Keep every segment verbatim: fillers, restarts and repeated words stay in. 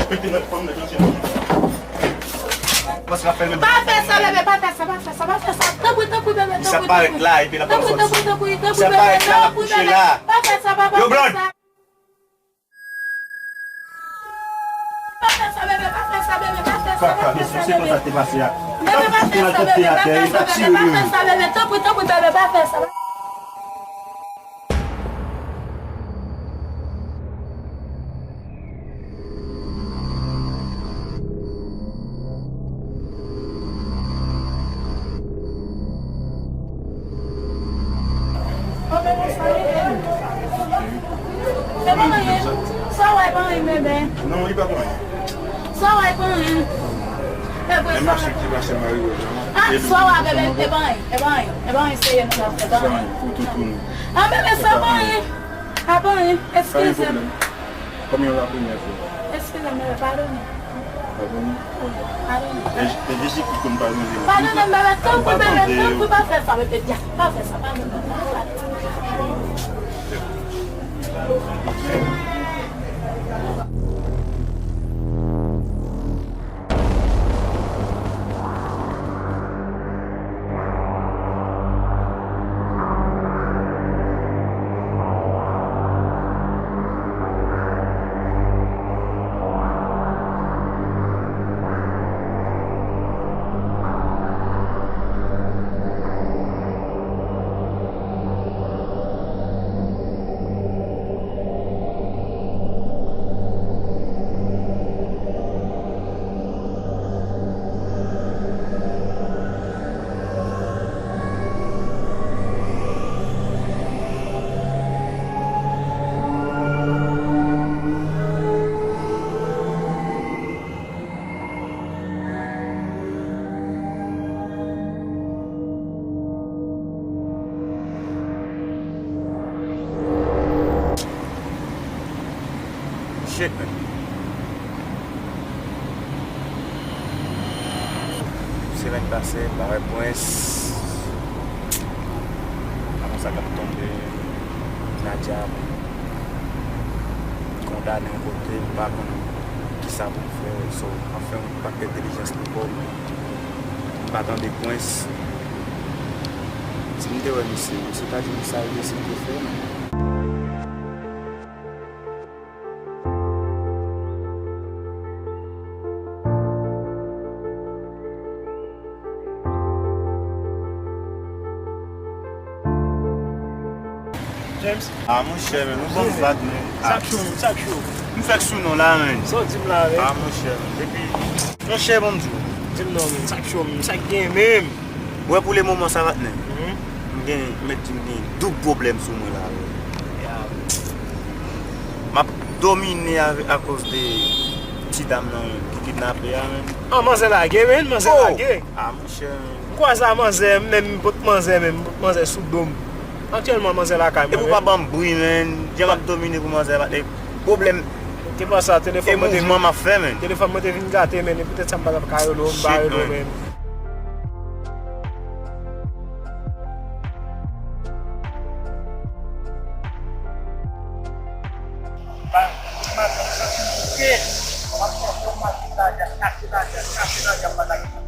Mete nèg fanm nèg ansyen. Kòmanse ap fè l menm. Pa fè sa, bebe, pa fè sa, pa fè sa, pa fè sa. Tanpri, tanpri, bebe, tanpri, tanpri. Tanpri, tanpri, tanpri, tanpri, bebe, tanpri, bebe. Pa fè sa, pa, pa fè sa. Pa fè sa, bebe, pa fè sa, bebe, pa fè sa, pa fè sa, bebe. Bebe, pa fè sa, bebe, pa fè sa, bebe, pa fè sa, bebe. Tanpri, tanpri, bebe, pa fè sa. Sa w wè pa anyen, bebe. Non, li pa pa anyen. Sa w wè pa anyen. E vre sa. Mache ki mache mari wè jan. Ah, sa w wè, bebe, e pa anyen, e pa anyen, e pa anyen serye nou ap fè, e pa anyen. Pou toutou nou. Ah, bebe, sa pa anyen. A pa anyen, eskize m. Konbyen la premyè fwa? Eskize m, bebe, padone. Padone? Wi, padone. E, e Jezi ki konn padone. Padone m, bebe, tanpri, bebe, tanpri, pa fè sa, bebe, dya, pa fè sa, padone m, bebe, padone. Shit, man. Semèn pase, m pa wè Prince. Avan sa k ap tonbe, Nadia kondane yon kote, m pa konn kisa pou m fè. So, m ap fè yon pakèt dilijans pou kò m. M pa tande Prince. Si m te wè misye, misye ta di m sa l deside fè, non. James. Ah, monchè, men, nou ban m vag, men. Sa k cho, sa k cho. M fèk sou non la, men. Sa w di m la, men? Ah, monchè, men. Depi, monchè, ban m di w. Di m non, men. Sa k cho, men. Sa k gen, men? Wè, pou le moman sa, patnè. Mhm. M gen, mèt di m gen doub pwoblèm sou mwen la, wè. Ya. M ap domine avè, akoz de ti dam nan ki kidnape a, men. Ah, manzè lage, men, manzè lage. Ah, monchè. M kwè sa manzè, menm m pot manzè, menm m pot manzè sou do m. Aktyèlman, manzè lakay mwen, men. Epi w pa ban m bri, men. Jan m ap domine pou manzè, patnè. Pwoblèm. Te panse a telefòn mwen te vin. E mouvman m ap fè, men. Telefòn mwen te vin gate, men. E poutèt sa m pa t ap ka rele w, m pa rele w, men. Maten, m santi m bouke. M ap chèche yon machin Nadia, kache Nadia, kache Nadia, m pa ta gen machin.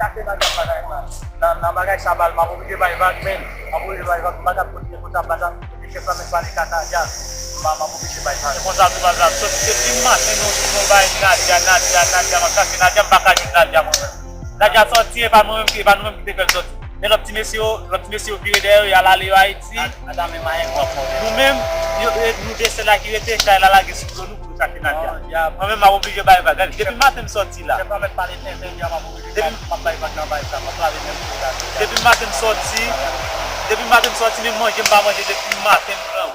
Kache Nadia, m pa ta gen machin. Nan, nan bagay sa, bal, m ap oblije bay vag, men. M ap oblije bay vag, m pa t ap kontinye konsa, m pa t ap kontinye chèf la, men pale ka Nadia. M pa, m ap oblije bay vag. Se konsa tou, baz la, m soti depi maten, nou, nou bay Nadia, Nadia, Nadia, m ap chache Nadia, m pa ka jwenn Nadia, mwen menm. Nadia sòti, e pa mwen menm ki, e pa nou menm ki te fè l sòti. Men lòt ti mesye yo, lòt ti mesye yo vire dèyè yo, y al ale yo Ayiti. Nada menm ayen pran pwoblèm. Nou menm, yo, e, nou de sèl la ki rete, chay la lage sou do nou pou nou chache Nadia. Mwen menm, m ap oblije bay vag. Depi maten m sòti la. Depi, depi maten m sòti, depi maten m sòti, menm manje m pa manje depi maten m pran.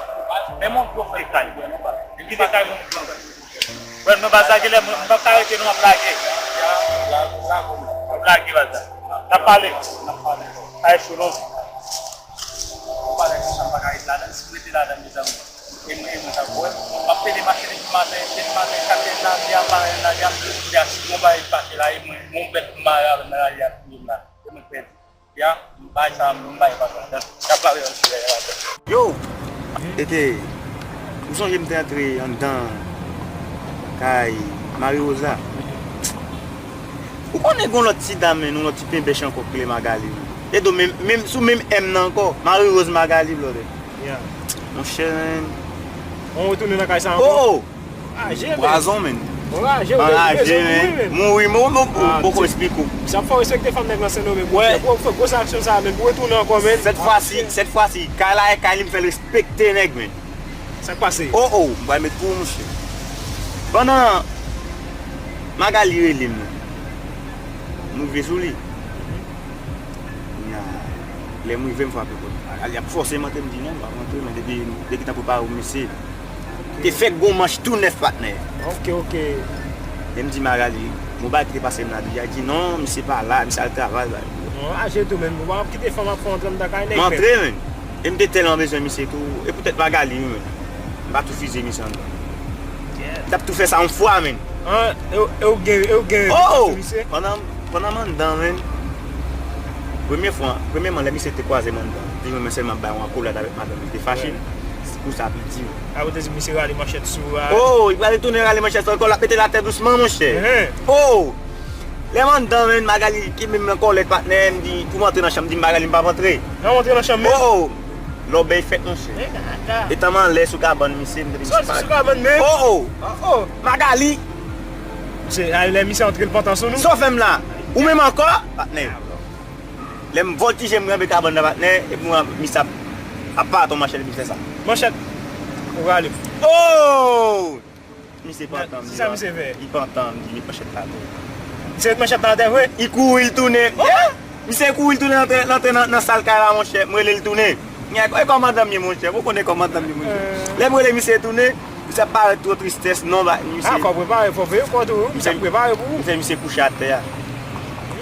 Men mon gwo frè kay. Kite kay moun pran. Wè, mwen pa zage lè mwen, m p ap ka rete non, m ap lage. M ap lage, baz la. N ap pale. Ay, cho non. Ou pale konsa, m pa ka ret ladan, si m rete ladan, mezanmi. E mwen, e mwen, sa, wè. M ap pede mache depi maten, depi maten, kat èd Nadia, pa Nadia, Nadia, si yon bagay pase la, e mwen, yon bèt m bare avè m nan lari a touye m la. E mwen pèdi. Ya, m bay sa, m bay pa sa. Y ap lave yon ti bagay la. Yo! Ete, ou sonje m te antre anndan kay Marie Rosa. Ou konnen gen yon lòt ti dam, men, yon lòt ti penbèch ankò ki rele Magali. E do menm, menm, sou menm M nan ankò. Marie Rose Magali, blòdè. Yeah. Monchè, men. On retounen nan kay sa ankò. Oh! Raje, men. Pwazon, men. Raje, ou Anraje, bezwen mouri, men. men. Mouri, men. Mwen, mwen, mwen, Ah, mwen poko eksplike w. Sa fò respekte fanm nèg nan Sendomeng. Bwè, pou fè gwo aksyon sa, men pou retounen ankò, men. Sèt fwa si, sèt fwa si, kay la e kay li, m fè l respekte nèg, men. Sa k pase? Oh, oh, m pral met pou ou, monchè. Pandan Magali rele m, m rive sou li. Nya, lè m rive, m frape pòt. Magali ap fòse m antre, m di non, m p ap antre, men depi, depi tan prepare w, mesye. Te fèk gon manch tou nèf, patnè. Ok, ok. Lè m di Magali, gon bagay ki te pase m la, li di non, misye pa la, misye al travay, bagay. Bon, raje tou, men. Ou pa ap kite fanm ap fè yon tran nan kay nèg, M men. Antre, men. E m te tèlman bezwen misye tou. E poutèt Magali, wi, men. M pa tou fize misye anndan. T ap tou fè sa yon fwa, men. An, e w- e w gen, e w gen Oh! misye? Pandan, pandan m anndan, men. Premye fwa, premyèman, lè misye te kwaze m anndan, li wè mwen sèlman ap bay yon akolad avèk madanm li, te fache. Se pou sa ap di. A, ou te di misye rale manchèt sou ou a. Oh, li pral retounen rale manchèt sa ankò, l ap mete l atè dousman, monchè. Ehe. Oh! Lè m anndan, men, Magali kenbe m nan kòlèt, patnè, m di, pou m antre nan chanm, m di, Magali, m p ap antre. Nan antre nan chanm, men. Oh! Lòbèy fèt, monchè. E kaka. Etan m anlè sou kabann, misye, m tande misye Sòti sou kabann, men. Oh! Oh, oh. Magali! Misye, a, lè misye antre l pantan sou nou. Sa w fè m la? Ou menm ankò? Patnè. Lè m vòltije, m ranbe kabann nan, patnè, epi mwen, misye ap, ap pa ton manchèt, misye fè sa. Manchèt. Ou rale. Oh! Misye pantan m. Sa misye fè? Li pantan m, li met manchèt la atè. Misye met manchèt la atè, vre? Li kouri, li tounen. Oh! Misye kouri, li tounen, l antre, l antre nan, nan sal kay la, monchè. M rele l tounen. Nèg, e kòmandan m ye, monchè. Ou konnen kòmandan m ye, monchè. Lè m rele misye tounen, misye ap parèt twò tristès, non, ba, misye. A, fò prepare, fò veye kò tou, wi. Misye ap prepare pou ou. M fè misye kouche atè a.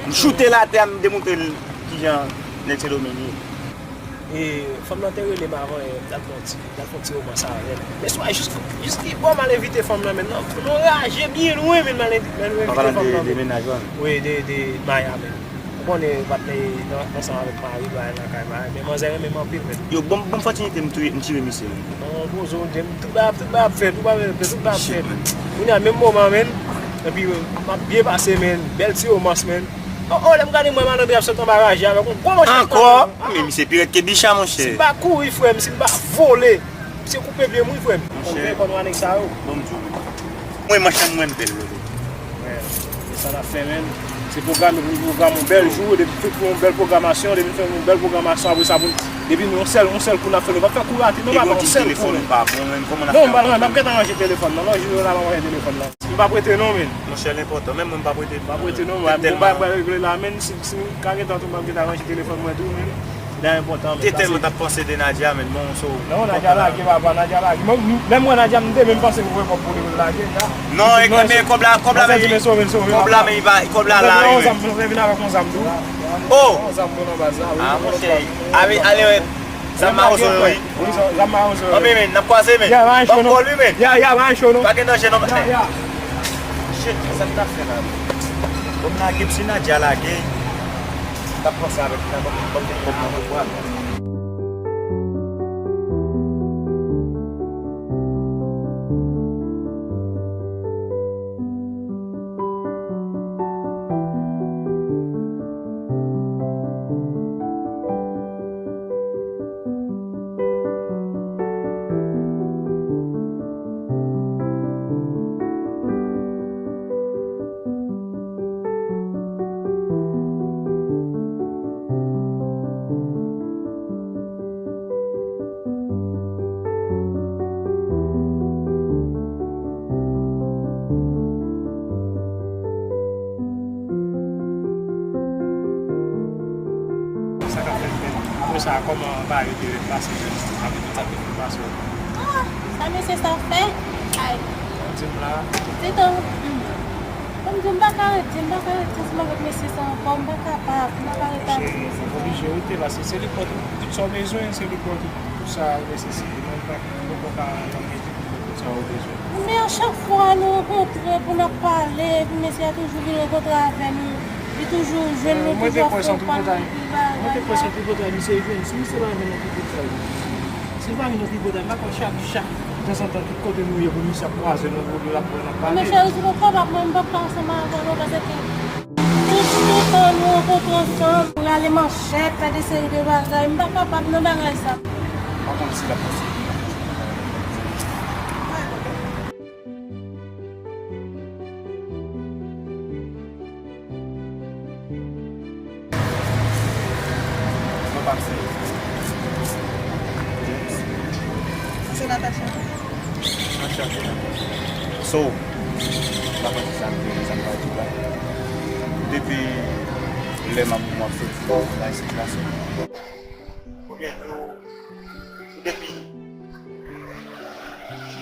M choute l atè a, m demontre l kijan nèg Sendomeng ye. E fanm nan te rele m avan yè, m t al fè yon ti, m t al fè yon ti romans avè l. Men swa jis, jis li bò m al envite fanm nan, men nan, nan raje byen lwen, men m al envi- m al envite fanm nan. De mennaj ou a? Wi, de, de Maya, men. Ou konnen patnè nan ansanm avèk mari, bagay lakay, bagay. Men manzè renmen m anpil, men. Yo, bon, bon fòtinite m touye, m tire misye, men. Non, poze w, Jem, tout bagay, tout bagay ap fèt, tout bagay ap fèt, tout bagay ap fèt. Kounye a, menm moman, men, epi m ap byen pase, men, bèl ti romans, men. Oh, oh, lè m gade mwen, malandren ap sot anba raje avèk yon gwo manchèt. Ankò? Men misye pi rèd ke bicha, monchè. Si m pa kouri, frè m, si m pa vole, misye koupe pye m, wi, frè m. Monchè. Konn fè konn nèg sa yo. Bon, m di w. Mwen, manchè m, mwen, m bèl, lòlè. Wè, se sa n ap fè, menm. Se pwograme pou pwograme yon bèl jou, depi tout pou yon bèl pwogramasyon, depi fè yon bèl pwogramasyon, apre sa, pou, depi nou yon sèl, yon sèl kou n ap fè, nou p ap fè kou rate, non, papa, yon sèl kou. Telefòn ou pa bon, menm, kòman n ap Non, fè? M pa, n ap gentan ranje telefòn nan, non, jodi a n ap ranje telefòn nan. M p ap rete non, men. Monchè, l enpòtan. Menm mwen, m p ap rete. M p ap rete non, m ap regle la, men. Si, si m ka gentan tou, m ap gentan ranje telefòn mwen tou, men. Li enpòtan, men. Te tèlman t ap panse de Nadia, men. Bon, so. Non, Nadia lage, papa, Nadia lage. Menm mwen, Nadia, m te menm panse pou wè kòb pou li lage, ya. Non, e men kòb la, kòb la, men. Kòb la, men, li pa, kòb la la, wi. Mwen vin avèk yon zam tou. Oh! Yon zam tou nan baz la, wi. Ah, monchè. Ale, ale, wè. Zam mawon sou yo, wi. Wi, zam mawon sou yo. Anben, men, n ap kwaze, men. Ya, pa gen cho, non. Ban m kòl, wi, men. Ya, ya, pa gen cho, non. Pa gen danje, non, patnè. Ya, ya. Shit, sa m ta fè la? Bon, m lage, m si Nadia lage. M t ap panse avèk li la, ban m, ban m, ban m, ban m, ban m. Sa k ap fèt, men. Apre sa, kòman bagay yo te pase, men? Apre tout sa k te fin pase yo. Ah, sa mesye sa fè? Ay. Di m la. Di tou. Hmm. Kòm di m pa ka rete, m pa ka rete ansanm avèk mesye sa ankò, m pa kapab, m pa ka rete avèk mesye sa. Oblije rete, paske se li k ba w tout, tout sa w bezwen, se li k ba w tout, tout sa w nesesite. Mwen, m pa, m poko ka nan mete tout sa w bezwen. Men a chak fwa nou rankontre pou n ap pale, epi mesye a toujou vin rankontre avè nou, li toujou jwenn nou, toujou ap fè yon pòl, epi bagay. Mwen te kwè se tripotay misye vin. Si misye pa vin nan tripotay, si l pa vin nan tripotay, m pa kwè chak, chak Tanzantan, tout kote nou ye, pou misye ap kwaze nou, pou l ap wè n ap pale. Men cheri, si nou kapab, mwen, m p ap ka ansanm avè nou, paske tout, tout tan nou rankontre ansanm, nou rale manchèt, fè de seri de bagay, m pa kapab nan bagay sa. M pa konn si l ap posib. Mwen pa se James. Sa se Natacha. Natacha, se Natacha. So, m pa konn sa m te, sa m pral di w la. Depi lè m ap, m ap soti nan isit la, so. Konbyen jou, depi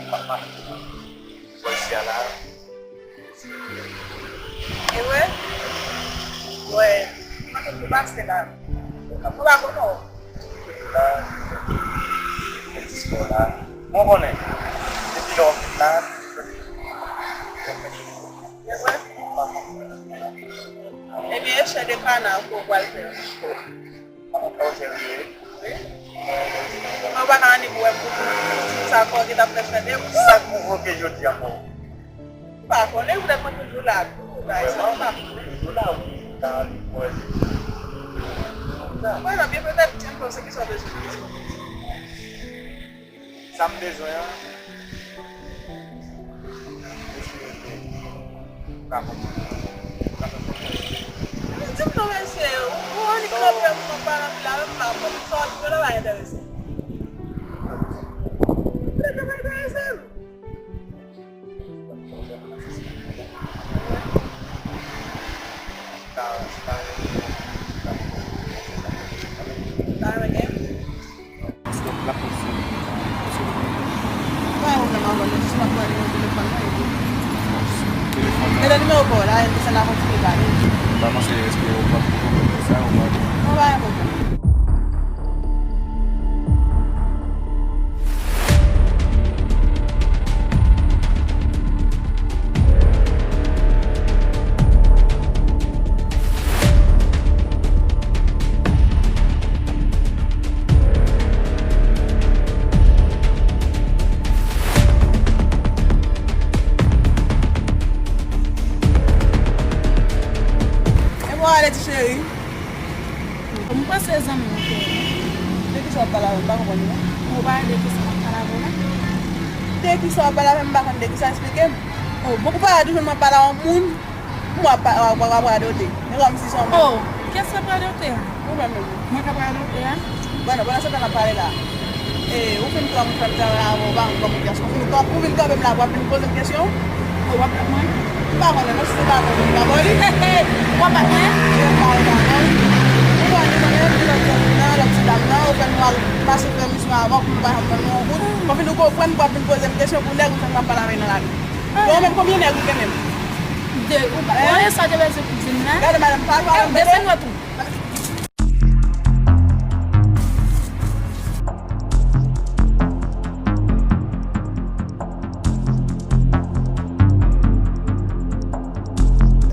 m ap mache bò isi a la. E vre? Wè, m pa konn pou pase la. Mwen pa konn non. La, fè ti spò la. Mwen konnen. Depi lè w vin la. E vre? Ebyen, e chè de kana pou w pral fè. Mwen pa ka annik wè pou sa kò ki t ap fè fè de. Sa k pwovoke jodi a ankò? M pa konnen, poutèt mwen toujou la tou, bagay sa, m pa konnen. Toujou la, wi, m ta annik wè. Mwen, non, byen petèt, m panse ki sa w bezwen. Sa m bezwen an, mesye yo te ka konprann. Di m non, mesye, ou, ou annik kanpe pou mwen pale anpil avè m la, konn sa w di yo la pa enterese m. Sa pa enterese m. Sa, sa, sa. Paske l ap kontinye. Paske m pa gen pwoblèm avè l, jis m ap pale nan telefòn nan epi. Telefòn nan. Mete nimewo pa w la, epi se la kontinye pale. M pa panse èske w p ap konprann sa, ou pa. Mwen pa gen pwoblèm. E mwen ale ti cheri. M panse zanmi w te. De kisa w ap pale avè m, m pa konprann non. Ou pa de kisa w ap pale avè m non. De kisa w ap pale avè m, m pa konn de kisa, eksplike m. Oh, bon, ou pa toujou m ap pale a yon moun. Mwen ap, ap, ap, ap radote. E kòmsi se yon moun. Oh, kiyès k ap radote a? Ou menm menm. Mwen k ap radote a? Bon, pandan se tan n ap pale la. E, ou fin pran moun fè m travay avè w, ou pa konn kòman ou vin kanpe m la, w ap vin poze m kesyon? Ou w ap bat mwen? M pa konnen non, si se pa konnen, m pa konnen. Ou ap bat mwen? E, m pa, m pa konnen. Ou konnen, konnen, m gen lòt zanmi nan, lòt ti dam nan, ou fè nou al pase pèmisyon avè w pou nou pa janm wè nou yon kout. Konn fin ou konprann, w ap vin poze m kesyon pou nèg ou fè m ap pale avè nan lari. Bon, ou menm, konbyen nèg ou gen menm? De. Ou pa, hein? Ou wè sa w te bezwen pou di m la? Gade, madanm, pa, pa, eh, desann wè tou.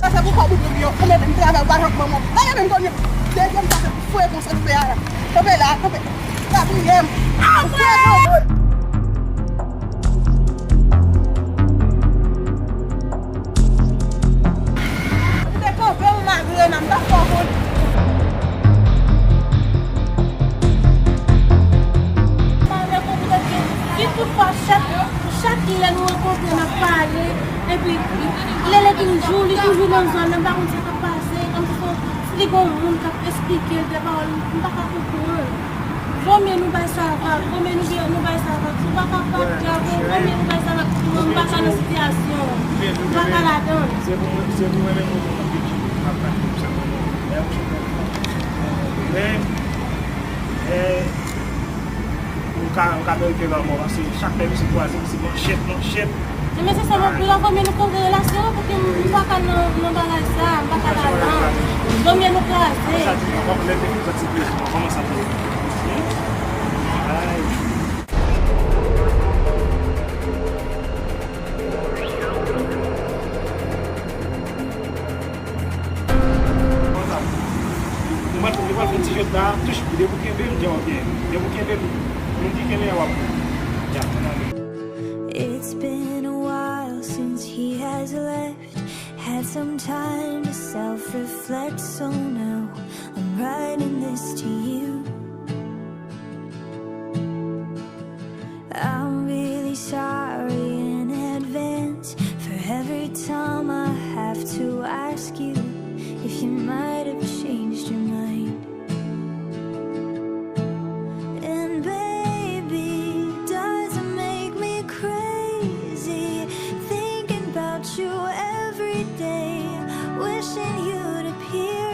Sa se pou kò bout nou yo. Ou mete m travay, ou pa janm pran mwen. Gade menm konbyen dezyèm sa se pou fwe konsa fwe a la. Kanpe la, kanpe. Sa touye m. Ou fwe konsa. Ou te kanpe m malgre nan m pa fè w konn. Pale konprann ke, ki tout fwa chak, chak lè nou rankontre n ap pale, epi lè, lè toujou, li toujou nan zòn nan, m pa konn sa k ap pase, kòmsi se yon, li gon moun k ap esplike l de pawòl, m pa ka konprann. Vomye nou bay sa vag, vomye nou, nou bay sa vag. Si w pa ka bat djab ou, vomye nou bay sa vag. Sinon, m pa ka nan sitiyasyon. M pa ka ladan l. Se pou, se pou mwen menm ou menm ki m ap bat pou sa. Men, men, ou ka, ou ka merite lanmò, paske chak lè misye kwaze m, se manchèt, manchèt. Men se sèlman pou yo, vomye nou koze relasyon an, pou ke m pa ka nan, nan bagay sa, m pa ka ladan. Vomye nou kraze. Kòman sa di, kòman lè te fè ti plezi, kòman sa te ye? Hmm? Ay. Konsa. Nou pral, nou pral fè ti jwèt la, touch, depi w kenbe m, djè w ap genyen. Depi w kenbe m, moun ki kenbe a w ap pran. Djè, ann ale. It's been a while since he has left. Had some time to self reflect, so now I'm writing this to you. I'm really sorry in advance for every time I have to ask you if you might have changed your mind. And baby, does it make me crazy thinking about you every day, wishing you'd appear?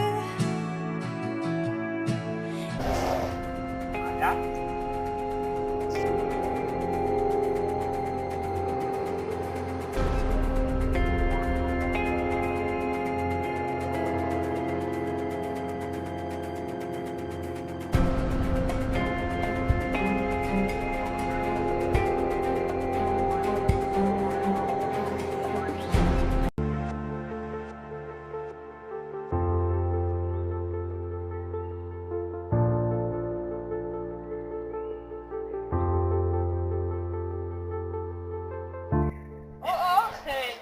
Oh, oh, hey.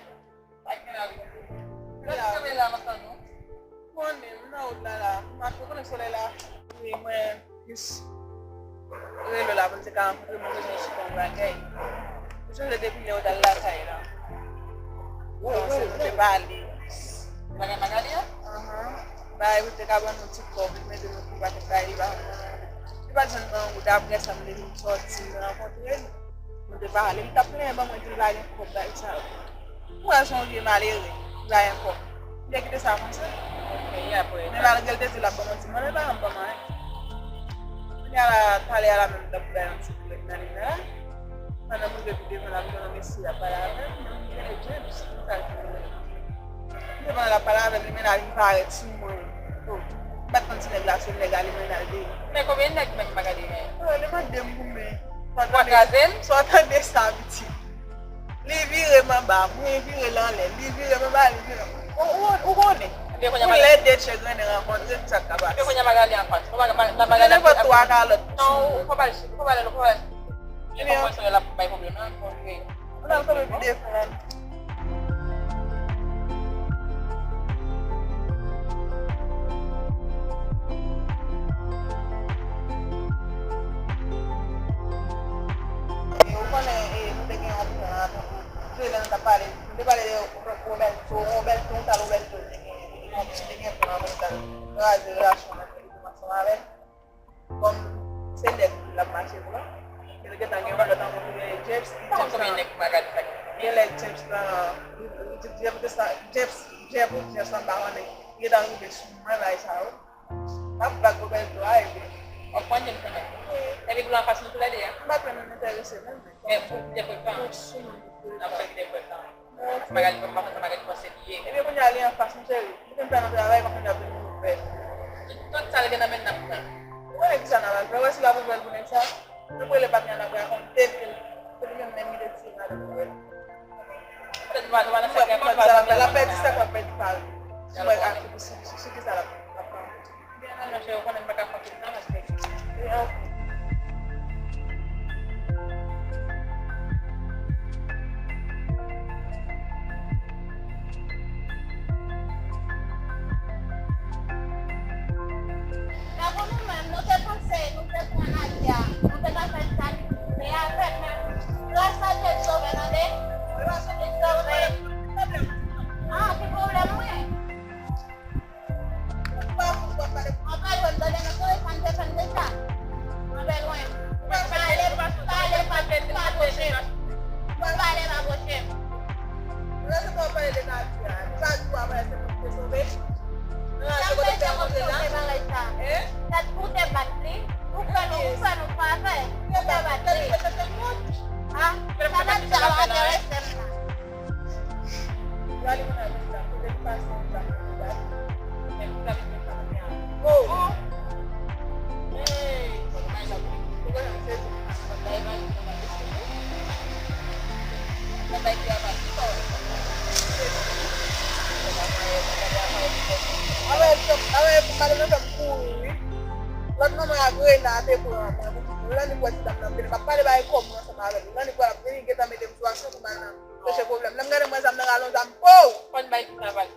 Sa k gen la, wi. Lè w te kanpe la, m ap tann ou. Konnen, m nan wout la, la. M ap konnen solèy la. Wi, mwen jis rele w la pou n te ka rankontre, mwen bezwen eksplike yon bagay. Ou sonje depi lè w t al lakay la? Bon, se pou te pale. Bagay Magali an? Ahan. Bagay pou te ka ban nou ti kòb, li mete nou pou pa te bay, li pa. Li pa t janm ban yon goud, apre sa, m te vin sòti, m rankontre l. Nou te pale, li t ap plenyen ban mwen, di l pa gen kòb, bagay sa yo. Ou wè se yon vye malere, li pa gen kòb. Li te kite sa konsa. Men malgre l te di l ap ban mwen ti manje, li pa janm ban m anyen. Kounye a la, talè a la menm, m t ap bay yon ti boulèt nan limen la. Pandan m rive pi devan la, m jwenn yon mesye ap pale avè m, men m rele James, konsa l te rele. M te pandan l ap pale avè m, limena vin parèt sou mwen. Oh, m pa t konn si nèg la se nèg a limena l te ye. Men konbyen nèg menm Magali genyen? Oh, li mande m pou men. Ou pa kraze l? Sa w tande sa, pitit? Li vire m anba, mwen vire l anlè, li vire m anba, li vire m. Ou, ou, ou konnen. Pou lè de chegrennen rankontre, sa k ap pase. Ebyen kounye a Magali anfas. Ou pa, Ma-, Ma-, Magali ap, ap, twa kalòt. Non, ou pa ba l chif, ou pa ba l, ou pa ba l chif. Ebyen, kòman sa l ap bay pwoblèm nan? Bon, wi. Ou nan kanpe pi devan. E, ou konnen, e, nou te gen yon pwen an, tankou, jodi a nou t ap pale, nou te pale de Ro-, Roberto, Roberto, yon tal Roberto, te gen, te gen, te gen pwen an, nou t al kraze relasyon mwen te gen ansanm avè l. Kòm se nèg l ap mache pou la. Men li gentan gen yon lòt ankò ki rele Jeps, ki Jeps la. Konbyen nèg Magali sa gen? Genlè Jeps la, Jeps, Jeps, Jeps, Jeps la, m pa konnen. Li gentan rive sou mwen, bagay sa yo. M ap vag Roberto a, epi. W ap pran Jeps kanmenm? Wi. Epi pou l anfas nou toulède a? M pa kwè nou enterese menm. Men pou, pou, pou sou moun pou l. N ap fè videyo pou l la. Magali, m pa konn sa Magali panse li ye. Ebyen, kounye a, li anfas, monchè, li fin fè nan travay, m ap vin ap vin ouvè. Tout sa l gen nan men l, n ap pran. Ou konnen kisa n ap al fè? Ou wè si l ap ouvè l pou nèg sa? Nou prele patnè a, n ap rakonte l ke se li menm menm ki te tiye madanm mwen. Petèt nou pa, nou pa nan sèk la, nou pa nan sèk la. L ap pèdi sèk, l ap pèdi pa l. Sou mwen ak sou, sou, sou, sou kisa l ap, l ap pran. Byen, non, monchè, ou konnen m pa ka fè anpil tan, paske Tankou nou menm, nou te panse, nou te pran lavi a, nou te ka fè sa nou vle avè l, men gras a Dye l sove, tande. Li sove. Ah, ki pwoblèm mwen? Ou pa fout wè pale. Mwen pa jwenn tande nan telefòn, te fè m deja. Mwen bezwen. Pale, pale, pa, pa pwoche m. Pale, pa pwoche m. Lè se pa w pale de lavi a, li pa di w a pale se pou te sove. Sa m te fè w te fè bagay sa. Hein? Tèt pou te bat li. Ou fè nou, ou fè nou pa fè. Ou te bat li. Ah, sa m ap di a pa enterese m nan. Lòt manman Agrena te pran mwen pou lè li wè ti dam nan vini, m ap pale bagay kòb mwen. avè l. Lannik wè l ap vini, gentan mete m sou aksyon pou m al nan chèche pwoblèm. Lè m gade m wè zam nan rale yon zam, pow! Fò n bay ti travay.